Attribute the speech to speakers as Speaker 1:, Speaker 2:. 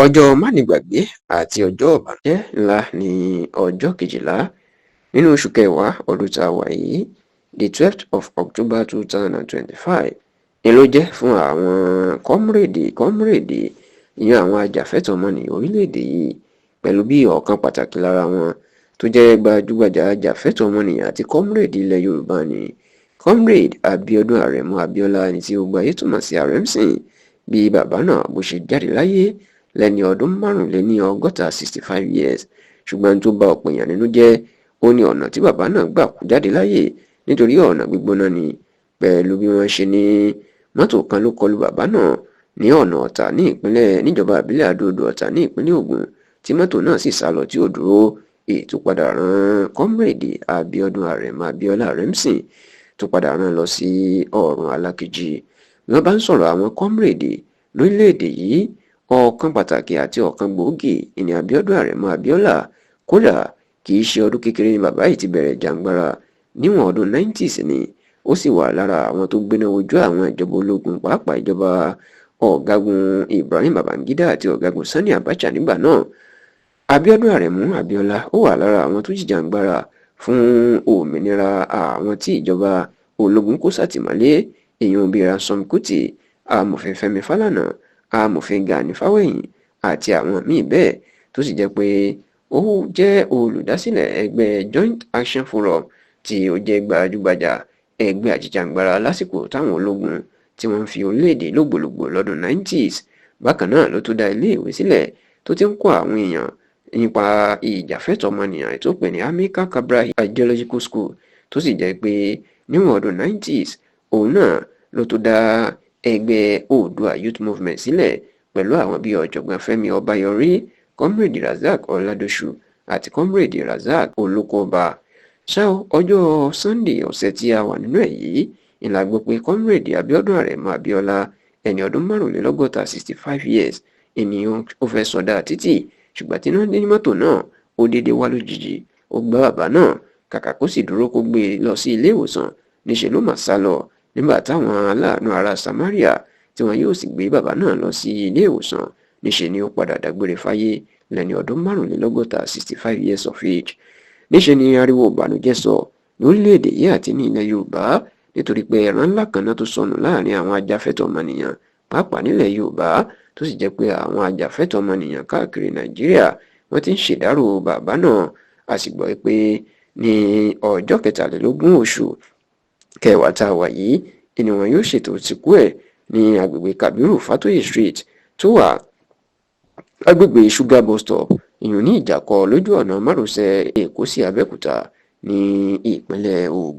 Speaker 1: Ọjọ́ mánigbàgbé àti ọjọ́ ìbànújẹ́ ńlá ní ọjọ́ 12 nínú oṣù kẹwàá ọdún tá a wà yìí, the 12th of October 2025, ni ló jẹ́ fún àwọn comrade comrade, ìyẹn àwọn ajàfẹ́tọ̀ọ́ ọmọnìyàn orílẹ̀-èdè yìí, pẹ̀lú bí ọ̀kan pàtàkì lára wọn tó jẹ́ gbajúgbajà ajàfẹ́tọ̀ọ́ ọmọnìyàn àti comrade ilẹ̀ Yorùbá ni Comrade Abiodun Aremu Abiola, ẹni tí gbogbo ayé túmọ̀ sí Aremson, bí bàbá náà bó ṣe jáde láyé lẹ́ni ọdún 65, 65 years. Ṣùgbọ́n tó bá ọ̀pọ̀ èèyàn nínú jẹ́ ó ní ọ̀nà tí bàbá náà gbà kú jáde láyé, nítorí ọ̀nà gbígbóná ni, pẹ̀lú bí wọ́n ṣe ní mọ́tò kan ló kọlu bàbá náà ní ọ̀nà Ọ̀tà ní ìpínlẹ̀ níjọba ìbílẹ̀ Adó-Odò Ọ̀tà ní ìpínlẹ̀ Ògùn, tí mọ́tò náà sì sá lọ tí ò dúró, èyí tó padà rán Comrade Abiodun Aremu Abiola Aremson, tó padà rán lọ sí ọ̀run alákejì. Bí wọ́n bá ń sọ̀rọ̀ àwọn comrade lórílẹ̀‐èdè yìí, ọ̀kan pàtàkì àti ọ̀kan gbòógì ìní Abiodun Aremu Abiola. Kódà kì í ṣe ọdún kékeré ni bàbá yìí ti bẹ̀rẹ̀ jàǹgbara, níwọ̀n ọdún 90s ni. Ó sì wà lára àwọn tó gbéná wojú àwọn ìjọba ológun, pàápàá ìjọba Ọ̀gágun Ibrahim Babangida àti Ọ̀gágun Sani Abacha nígbà náà. Abiodun Aremu Abiola, ó wà lára àwọn tó jìjàǹgbara fún òmìnira àwọn tí ìjọba ológun kó sátìmọ́lé, èèyàn bíi Ransome Kuti, Amòfin Fẹ́mi Fálànà, Amòfin Gani Fáwẹ́hìn àti àwọn míì bẹ́ẹ̀, tó sì jẹ́ pé ó jẹ́ olùdásílẹ̀ ẹgbẹ́ Joint Action Forum, tí ó jẹ́ gbajúgbajà ẹgbẹ́ àjìjàǹgbara lásìkò táwọn ológun tí wọ́n ń fi orílẹ̀-èdè lògbòlògbò lọ́dún 90s. Bákan náà ló tún dá iléèwé sílẹ̀ tó ti ń kọ́ àwọn èèyàn nípa ìjàfẹ́tọ̀ọ́ ọmọnìyàn tó pè ní Amilcar Cabral Ideological School, tó sì jẹ́ pé níwọ̀n ọdún 90s, òun náà ló tún dá ẹgbẹ́ Oòduà Youth Movement sílẹ̀ pẹ̀lú àwọn bíi Ọ̀jọ̀gbọ́n Fẹ́mi Ọbáyọrí, Comrade Razak Ọládọ̀sù àti Comrade Razak Olókóọba. Ṣá, ọjọ́ Sunday ọ̀sẹ̀ tí a wà nínú ẹ̀ yìí ìlà gbọ́ pé Comrade Abiodun Aremu Abiola, ẹni ọdún 65, 65 years, ènìyàn ó fẹ́ sọdá títì, ṣùgbọ́n tí iná dé ní mọ́tò náà, ó déédéé wá lójijì, ó gbá bàbá náà. Kàkà kó sì dúró kó gbé e lọ sí ilé ìwòsàn, níṣẹ́ ló mà sá lọ. Nígbà táwọn aláàánú ará Samaria tí wọn yóò sì gbé bàbá náà lọ sí ilé ìwòsàn, níṣẹ́ ni ó padà dágbére fáyé lẹ́ni ọdún 65, 65 years of age. Níṣẹ́ ni ariwo ìbànújẹ́ sọ lórílẹ̀‐èdè yìí àti ní ilẹ̀ Yorùbá, nítorí pé ẹran ńlá kan náà tó sọnù láàrin àwọn ajàfẹ́tọ̀ọ́ ọmọnìyàn, pàápàá nílẹ̀ Yorùbá, tó sì jẹ́ pé àwọn ajàfẹ́tọ̀ọ́ ọmọnìyàn káàkiri Nàìjíríà, wọ́n ti ń ṣèdárò bàbá náà. A sì gbọ́ pé ní ọjọ́ 23 oṣù kẹwàá tá a wà yìí ni wọn yóò ṣètò ìsìnkú ẹ̀ ní agbègbè Kabiru Fatoyi Street tó wà lágbègbè Sugar Bus Stop, ìyún ní Ìjàkọ, lójú ọ̀nà márosẹ̀ Èkó sí Abẹ́òkúta ní ìpínlẹ̀ Ògùn.